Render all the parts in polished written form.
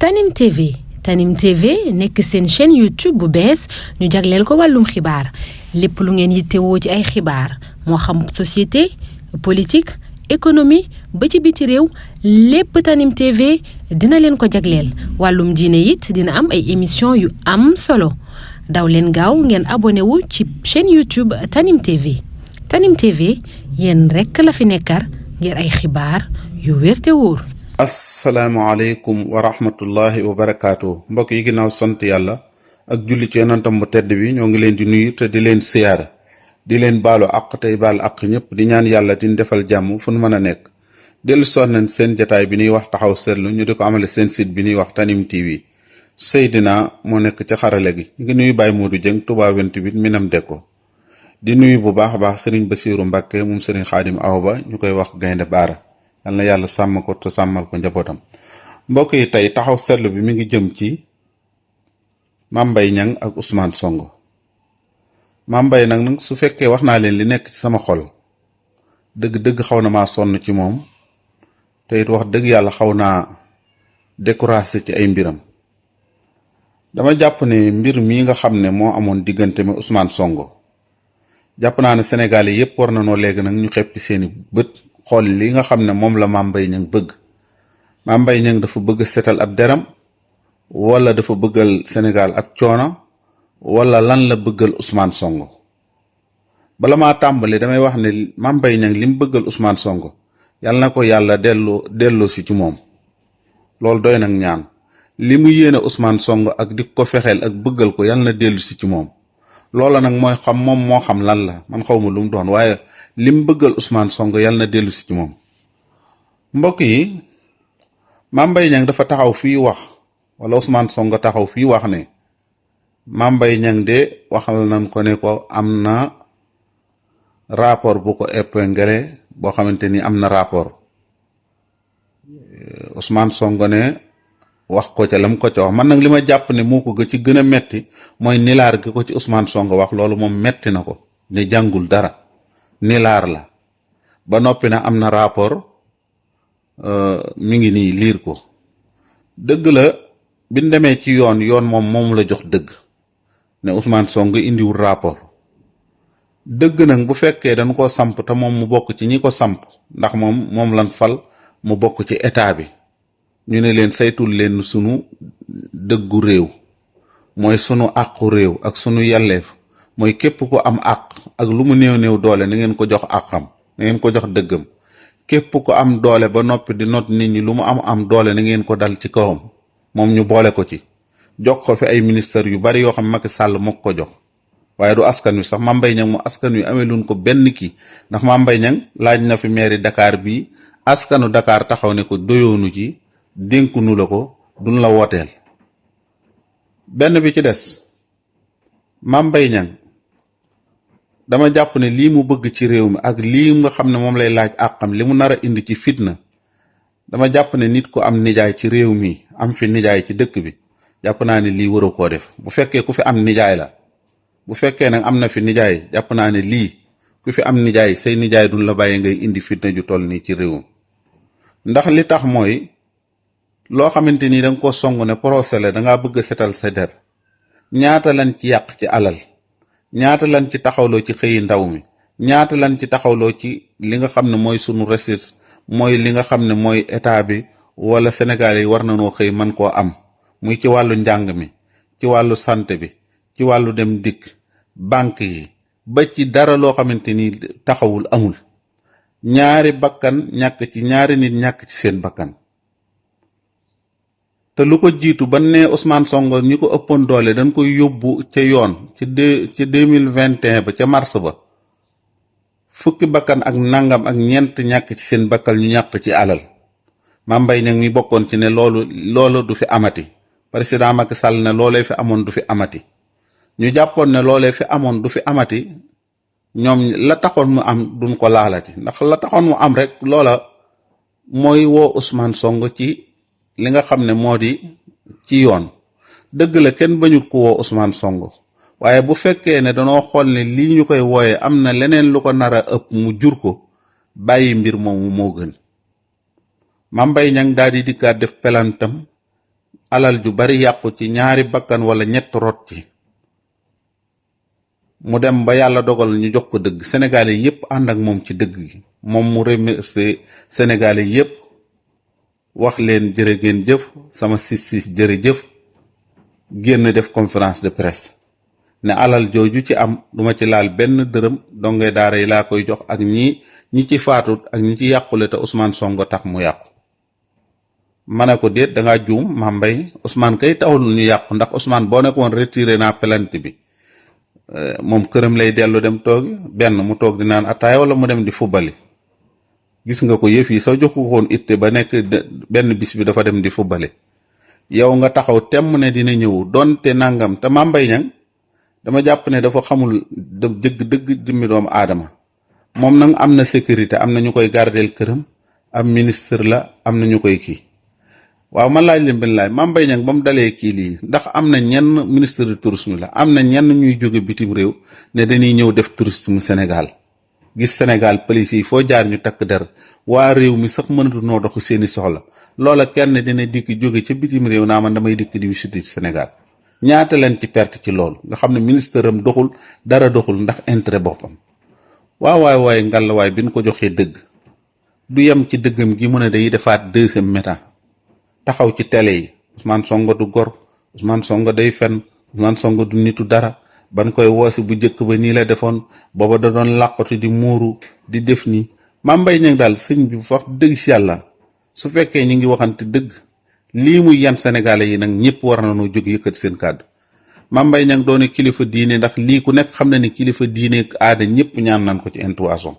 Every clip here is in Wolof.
Tanim TV Tanim TV nekk seen chaîne YouTube bu bees ñu jagleel ko wàllum xibaar lépp lu ngeen yittewoo ci ay xibaar moo xam société politique économie ba ci biti réew lépp Tanim TV dina leen ko jagleel wàllum diine it dina am ay émission yu am solo daw leen gaaw ngeen abonné wu ci chaîne YouTube Tanim TV Tanim TV yéen rekk la fi nekkar ngir ay xibaar yu wér te wóor. asalaamaaleykum wa rahmatullahi wa barakaatu mbokk yi ginnaaw sant yàlla ak julli ci yonentam bu tedd bi ñoo ngi leen di nuyu te di leen siyaara di leen baalu àq tey baal àq ñëpp di ñaan yàlla di defal jàmm fu nu mën a nekk dellu soon nañ seen jataay bi ñuy wax taxaw seetlu ñu di ko amale seen site bi ñuy wax Tanim TV Seydina moo nekk ci xarale gi ñu ngi nuyu Baye Modou Dieng Touba 28 Minam Deko di nuyu bu baax a baax Serigne Bassirou Mbacke moom Serigne Khadim Awa Ba ñu koy wax Gaynde Baara yal na yàlla sàmm ko te sàmmal ko njabootam mbokk yi tey taxaw seetlu bi mi ngi jëm ci Mame Mbaye Niang ak Ousmane Sonko Mame Mbaye nag su fekkee wax naa leen li nekk ci sama xol dëgg-dëgg xaw na maa sonn ci moom te it wax dëgg yàlla xaw naa découragé ci ay mbiram dama jàpp ne mbir mii nga xam ne moo amoon diggante mi Ousmane Sonko jàpp naa ne Sénégal yi yëpp war na noo léegi nag ñu xeppi seeni bët xool li nga xam ne moom la Mame Mbaye Niang bëgg Mame Mbaye Niang dafa bëgg setal ab deram wala dafa bëggal Sénégal ab coono wala lan la bëggal Ousmane Sonko bala maa tàmbali damay wax ne Mame Mbaye Niang li mu bëggal Ousmane Sonko yàlla na ko yàlla delloo si ci moom loolu doy nag ñaan li mu yéene Ousmane Sonko ak di ko fexeel ak bëggal ko yàlla na dellu si ci moom loola nag mooy xam moom moo xam lan la man xaw ma lu mu doon waaye lim bëggal Ousmane Sonko yàlla na dellu si ci moom mbokk yi Mame Mbaye Niang dafa taxaw fii wax wala Ousmane Sonko taxaw fii wax ne Mame Mbaye Niang de waxal nañ ko ne ko am na rapport bu ko épinglé boo xamante ni am na rapport Ousmane Sonko ne wax ko ca lam ko ca wax man nag li ma jàpp ne moo ko ci gën a metti mooy nilaar gi ko ci Ousmane Sonko wax loolu moom metti na ko ne jàngul dara nilaar la ba noppi na am na rapport mi ngi nii liir ko dëgg la biñ demee ci yoon moom la jox dëgg ne Ousmane Sonko indiwul rapport dëgg nag bu fekkee dañ koo samp te moom mu bokk ci ñi ko samp ndax moom lan fal mu bokk ci état bi ñu ne leen saytul leen sunu dëggu réew mooy sunu àqu réew ak sunu yelleef mooy képp ko am àq ak lu mu néew doole na ngeen ko jox àqam na ngeen ko jox dëggam képp ko am doole ba noppi di not nit ñi lu mu am doole na ngeen ko dal ci kawam moom ñu boole ko ci jox ko fi ay ministère yu bari yoo xam Macky Sall moo ko jox waaye du askan wi sax Mame Mbaye Niang mu askan wi amee luñ ko benn kii ndax Mame Mbaye Niang laaj na fi mairie Dakar bii askanu Dakar taxaw ne ko doyoonu ci dénkunu la ko duñ la wooteel benn bi ci des Mame Mbaye Niang dama jàpp ne lii mu bëgg ci réew mi ak lii nga xam ne moom lay laaj àqam li mu nar a indi ci fitna dama jàpp ne nit ku am nijaay ci réew mi am fi nijaay ci dëkk bi jàpp naa ne lii waroo koo def bu fekkee ku fi am nijaay la bu fekkee nag am na fi nijaay jàpp naa ne lii ku fi am nijaay say nijaay duñ la bàyyi ngay indi fitna ju toll nii ci réew mi ndax li tax mooy loo xamante ni danga ko song ne procès la dangaa bëgg a setal sa der ñaata lan ci yàq ci alal ñaata lan ci taxawloo ci xëyi ndaw mi ñaata lan ci taxawloo ci li nga xam ne mooy sunu ressource mooy li nga xam ne mooy état bi wala Sénégal yi war na noo xëy man koo am muy ci wàllu njàng mi ci wàllu santé bi ci wàllu dem dikk banque yi ba ci dara loo xamante ni taxawul amul ñaari bakkan ñàkk ci ñaari nit ñàkk ci seen bakkan te lu ko jiitu ba ne Ousmane Sonko ñi ko ëppoon doole dañ koy yóbbu ca yoon ci 2021 ba ca mars ba fukki bakkan ak nangam ak ñeent ñàkk ci seen bakkal ñu ñàkk ci alal Mame Mbaye Niang mi bokkoon ci ne loolu du fi amati président Macky Sall ne loolee fi amoon du fi amati ñu jàppoon ne loolee fi amoon du fi amati ñoom la taxoon mu am duñ ko laalati ndax la taxoon mu am rek loola mooy woo Ousmane Sonko ci li nga xam ne moo di ci yoon dëgg la kenn bañut ko woo Ousmane Sonko waaye bu fekkee ne danoo xool ne lii ñu koy wooyee am na leneen lu ko nar a ëpp mu jur ko bàyyi mbir moomu moo gën Mame Mbaye Niang daal di dikkaat def pelantam alal ju bari yàqu ci, ñaari bakkan wala ñett rot ci, mu dem ba yàlla dogal ñu jox ko dëgg, sénégalais yépp ànd ak moom ci dëgg gi, moom mu remercier sénégalais yépp, wax leen jërë ngeen jëf, sama sis jërëjëf, génn def conférence de presse ne alal jooju ci am duma ci laal benn dërëm, donge daara yi laa koy jox ak ñi ci faatut ak ñi ci yàqule te Ousmane Sonko tax mu yàqu. ma ne ko déet, dangaa juum Mame Mbaye, Ousmane kay taxul ñu yàqu, ndax Ousmane boo nekkoon retiré naa plainte bi, moom këram lay dellu dem toogi, benn mu toog di naan ataaya wala mu dem di fubali. gis nga ko yëf yi soo joxu woon itte ba nekk benn bis bi dafa dem di fubali, yow nga taxaw temm ne dina ñëw donte nangam. te Mame Mbaye Niang dama jàpp ne dafa xamul dëgg jëmmi doomu aadama. moom nag am na sécurité, am na ñu koy gardeel këram, am ministre la, am na ñu koy kii. waaw man laaj leen benn laaj, Mame Mbaye Niang ba mu dalee kii lii, ndax am na ñenn ministre de tourisme la, am na ñenn ñuy jóge bitim réew ne dañuy ñëw def tourisme Sénégal. gis Sénégal police yi foo jaar ñu takk der, waa réew mi sax mënatu noo dox seeni soxla, loola kenn dina dikk jóge ca bitim réew naa man damay dikk di visiter Sénégal. ñaata leen ci perte ci loolu, nga xam ne ministre am doxul, dara doxul ndax intérêt boppam. waaye ngalawaay bi ñu ko joxee dëgg, du yem ci dëggam gi mu ne day defaat deuxième méta taxaw ci télé yi, Ousmane Sonko du gor, Ousmane Sonko day fen, Ousmane Sonko du nitu dara. ban koy woosi bu njëkk ba nii la defoon, booba da doon làqatu di muuru di def nii. Mame Mbaye Niang daal sëñ bi wax dëgg si yàlla, su fekkee ñu ngi waxante dëgg, lii muy yan sénégalais yi nag ñëpp war na noo jóg yëkkati seen kàddu. Mame Mbaye Niang doone kilifa diine, ndax lii ku nekk xam na ni kilifa diine ak aada ñëpp ñaan nañ ko ci intervention,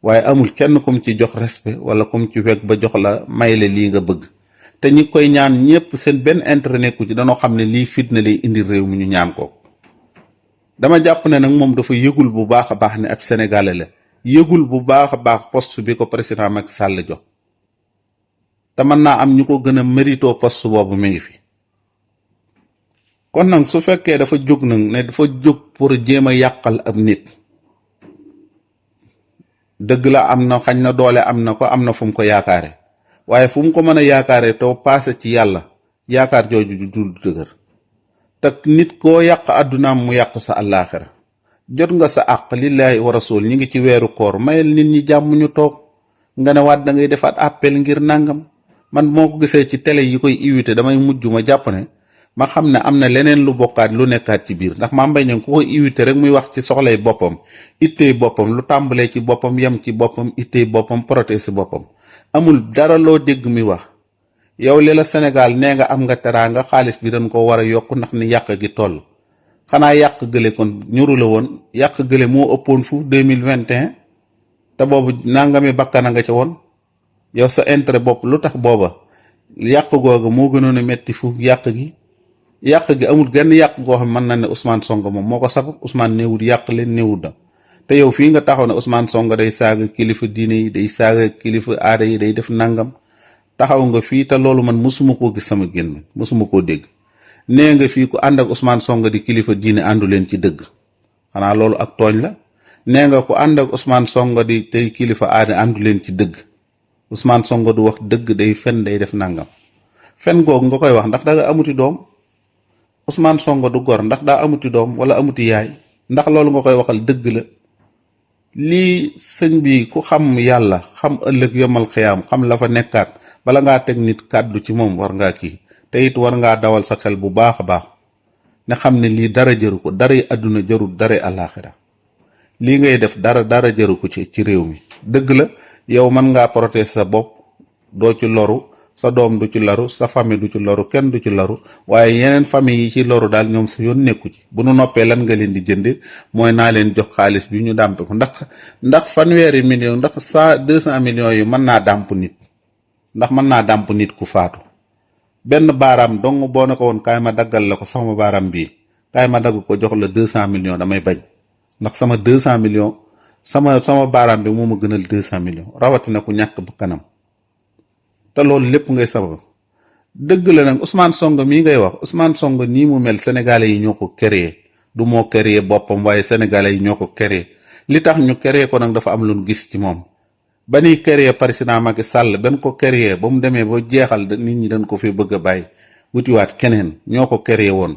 waaye amul kenn kum ci jox respect wala kum ci wekk ba jox la may la lii nga bëgg. te ñi koy ñaan ñëpp seen benn intérêt nekku ci, danoo xam ne lii fitna lay indi réew mi ñu ñaan ko. dama jàpp ne nag moom dafa yëgul bu baax a baax ne ab sénégalais la, yëgul bu baax a baax poste bi ko président Macky Sall jox, te mën naa am ñu ko gën a mérito poste boobu mi ngi fi. kon nag su fekkee dafa jóg nag ne dafa jóg pour jéem a yàqal ab nit, dëgg la am na, xañ na doole am na ko, am na fu mu ko yaakaare, waaye fu mu ko mën a yaakaare te paase ci yàlla, yaakaar jooju du dul dëgër. te nit koo yàq àddunaam mu yàq sa àllaaxira. jot nga sa àq lillaahi wa rasul, ñi ngi ci weeru koor, mayel nit ñi jàmm ñu toog, nga ne waat da ngay defaat appel ngir nàngam. man moo ko gisee ci télé yi koy invité damay mujj ma jàpp ne ma xam ne am na leneen lu bokkaat lu nekkaat ci biir, ndax Mame Mbaye Niang ku koy invité rek muy wax ci soxlay boppam, ittey boppam, lu tàmbalee ci boppam yem ci boppam, ittey boppam, protéger boppam, amul dara loo dégg muy wax. yow li la Sénégal nee nga am nga teraanga, xaalis bi dañ ko war a yokk ndax ni yàq gi toll. xanaa yàq gële kon ñuru la woon, yàq gële moo ëppoon fuuf 2021 te boobu nangami bakkana nga ca woon. yow sa intérêt bopp lu tax booba yàq googa moo gënoon a metti fuuf yàq gi. yàq gi amul genn yàq goo xam mën na ne Ousmane Sonko moom moo ko sabab. Ousmane néewut yàq leen néewut na, te yow fii nga taxaw ne Ousmane Sonko day saaga kilifa diine yi, day saaga kilifa aada yi, day def nangam. taxaw nga fii te loolu man mosuma koo gis sama génn, mosuma koo dégg. nee nga fii ku ànd ak Ousmane Sonko di kilifa diine àndu leen ci dëgg, xanaa loolu ak tooñ la. nee nga ku ànd ak Ousmane Sonko di tey kilifa aada àndu leen ci dëgg. Ousmane Sonko du wax dëgg, day fen, day def nangam. fen googu nga koy wax ndax da nga amuti doom. Ousmane Sonko du gor ndax daa amuti doom wala amuti yaay, ndax loolu nga koy waxal dëgg la. lii sëñ bi ku xam yàlla, xam ëllëg yomal xiyaam, xam la fa nekkaat, bala ngaa teg nit kàddu ci moom war ngaa kii. te it war ngaa dawal sa xel bu baax a baax ne xam ne lii dara jëru ko, daray àdduna jërul daray àllaaxira. lii ngay def dara jëru ko ci réew mi. dëgg la yow mën ngaa protéger sa bopp, doo ci loru, sa doom du ci loru, sa famille du ci loru, kenn du ci loru, waaye yeneen famille yi ci loru daal ñoom sa yoon nekku ci. bu nu noppee lan nga leen di jënde mooy naa leen jox xaalis bi ñu dàmpe ko. ndax fanweeri million, ndax 200 millions yi mën naa dàmp nit, ndax mën naa dàmp nit ku faatu. benn baaraam dong boo ne ko woon kaay ma daggal la ko, sama baaraam bii kaay ma dagg ko jox la 200 millions, damay bañ. ndax sama 200 millions sama baaraam bi moo ma gënal 200 millions, rawatina ku ñàkk ba kanam. te loolu lépp ngay sabab. dëgg la nag Ousmane Sonko mii ngay wax, Ousmane Sonko nii mu mel sénégalais yi ñoo ko créé, du moo créé boppam, waaye sénégalais yi ñoo ko créé. li tax ñu créé ko nag dafa am lu ñu gis ci moom. ba ñuy créé président Macky Sall ben ko créé ba mu demee ba jeexal nit ñi dañ ko fi bëgg a bàyyi, wutiwaat keneen ñoo ko créé woon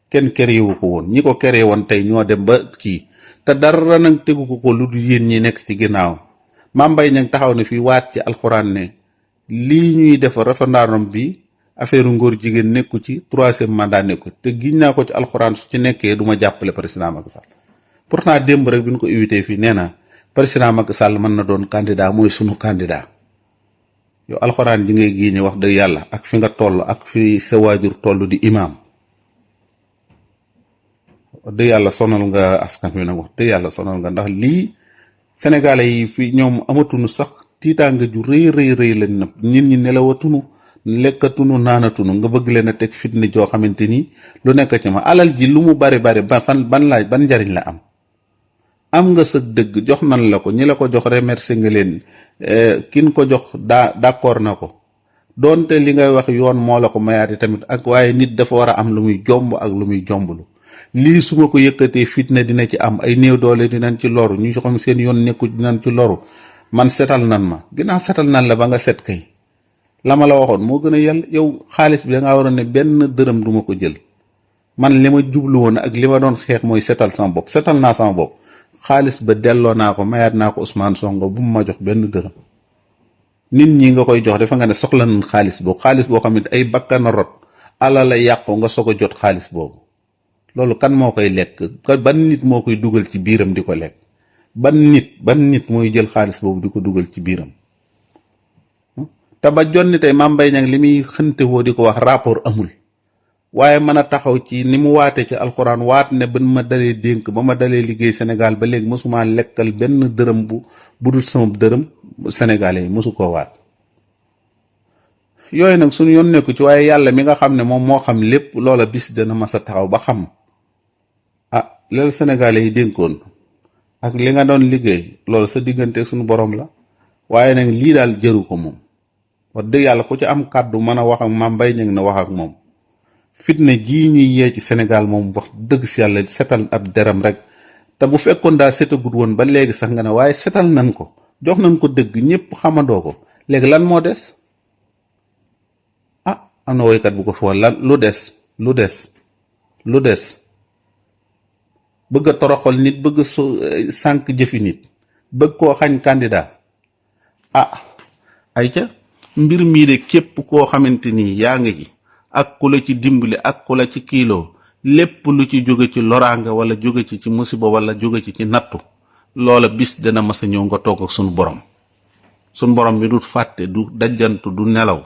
kenn créé wu ko woon ñi ko créé woon tey ñoo dem ba kii te dara nag tegu ko lu dul yéen ñi nekk ci ginnaaw Mame Mbaye Niang taxaw na fi waat ci alxuraan ne lii ñuy def référendum bi affaire ngóor jigéen nekku ci 3e mandat nekku te giñ naa ko ci alxuraan su ci nekkee du ma jàppale président Macky Sall pourtant démb rek bi ñu ko invité fii nee na président Macky Sall mën na doon candidat mooy sunu candidat yow alxuraan ji ngay génne wax dëgg yàlla ak fi nga toll ak fi sa waajur toll di imaam wax dëgg yàlla sonal nga askan wi nag wax dëgg yàlla sonal nga ndax lii sénégalais yi fi ñoom amatuñu sax tiitaanga ju rëy lañ na nit ñi nelawatunu lekkatunu naanatunu nga bëgg leen a teg fitna joo xamante ni lu nekk ci ma alal ji lu mu bari ban njariñ la am nga sa dëgg jox nan la ko ñi la ko jox remercier nga leen kin ko jox d'accord na ko doonte li ngay wax yoon moo la ko mayaati tamit ak waaye nit dafa war a am lu muy jomb ak lu muy jomblu lii su ma ko yëkkatee fitna dina ci am ay néew doole dinañ ci loru ñu xam seen yoon nekku dinañ ci loru man setal nan ma ginnaaw setal nan la ba nga set kay la ma la waxoon moo gën a yàlla yow xaalis bi da ngaa waroon ne benn dërëm du ma ko jël man li ma jublu woon ak li ma doon xeex mooy setal sama bopp setal naa sama bopp xaalis ba delloo naa ko mayaat naa ko Ousmane Sonko bu mu ma jox benn dërëm nit ñi nga koy jox dafa nga ne soxla nañ xaalis boo xam ne ay bakkana rot ala la yàqu nga soog a jot xaalis boobu loolu kan moo koy lekk ban nit moo koy dugal ci biiram di ko lekk ban nit mooy jël xaalis boobu di ko dugal ci biiram te ba jonni tey Mame Mbaye Niang li muy xënte woo di ko wax rapport amul waaye mën a taxaw ci ni mu waate ci alxuraan waat ne ba ma dalee dénk ba ma dalee liggéey Sénégal ba léegi mosuma lekkal benn dërëm bu dul sama dërëm sénégalais yi mosu koo waat yooyu nag suñu yoon nekku ci waaye yàlla mi nga xam ne moom moo xam lépp loola bis dana mas a taxaw ba xam loolu sénégalais yi dénkoon ak li nga doon liggéey loolu sa diggante suñu borom la waaye nag lii daal jëru ko moom wax dëgg yàlla ku ci am kàddu mën a wax ak Mame Mbaye Niang na wax ak moom fitna jii ñuy yee ci Sénégal moom wax dëgg si yàlla setal ab deram rek te bu fekkoon daa setagut woon ba léegi sax nga ne waaye setal nan ko jox nañ ko dëgg ñëpp xamandoo ko léegi lan moo des am na woykat bu ko fi lan lu des bëgg a toroxal nit bëgg a sànq jëfi nit bëgg koo xañ candidat ayca mbir mii de képp koo xamante ni yaa ngi ci ak ku la ci dimbali ak ku la ci kiiloo lépp lu ci jóge ci loraange wala jóge ci musiba wala jóge ci nattu loola bis dana mas a ñëw nga toog ak sunu borom bi du fàtte du dajjantu du nelaw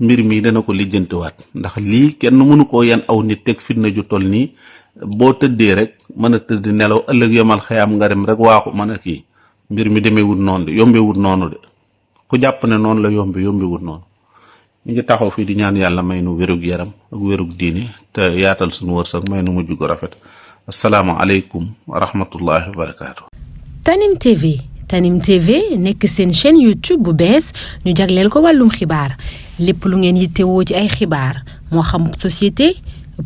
mbir mii dana ko lijjantiwaat ndax lii kenn mënu koo yan aw nit teg fitna ju toll nii boo tëddee rek mën a tëdd nelaw ëllëg yomal xëyam nga dem rek waaxu mën a kii mbir mi demeewut noonu de yombewut noonu de ku jàpp ne noonu la yombewut noonu ñu ngi taxaw fii di ñaan yàlla may nu wérug yaram ak wérug diini te yaatal suñu wërsëg may nu mujj gu rafet asalaamaaleykum wa rahmatullahi wa barakaatu. Tanim TV nekk seen chaîne YouTube bu bees ñu jagleel ko wàllum xibaar lépp lu ngeen yittewoo ci ay xibaar moo xam société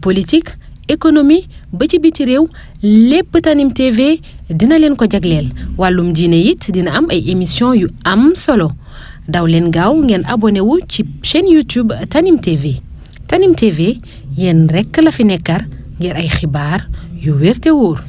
politique économie ba ci biti réew lépp Tanim TV dina leen ko jagleel wàllum diine it dina am ay émission yu am solo daw leen gaaw ngeen abonné wu ci chaîne YouTube Tanim TV yéen rekk la fi nekkar ngir ay xibaar yu wér te wóor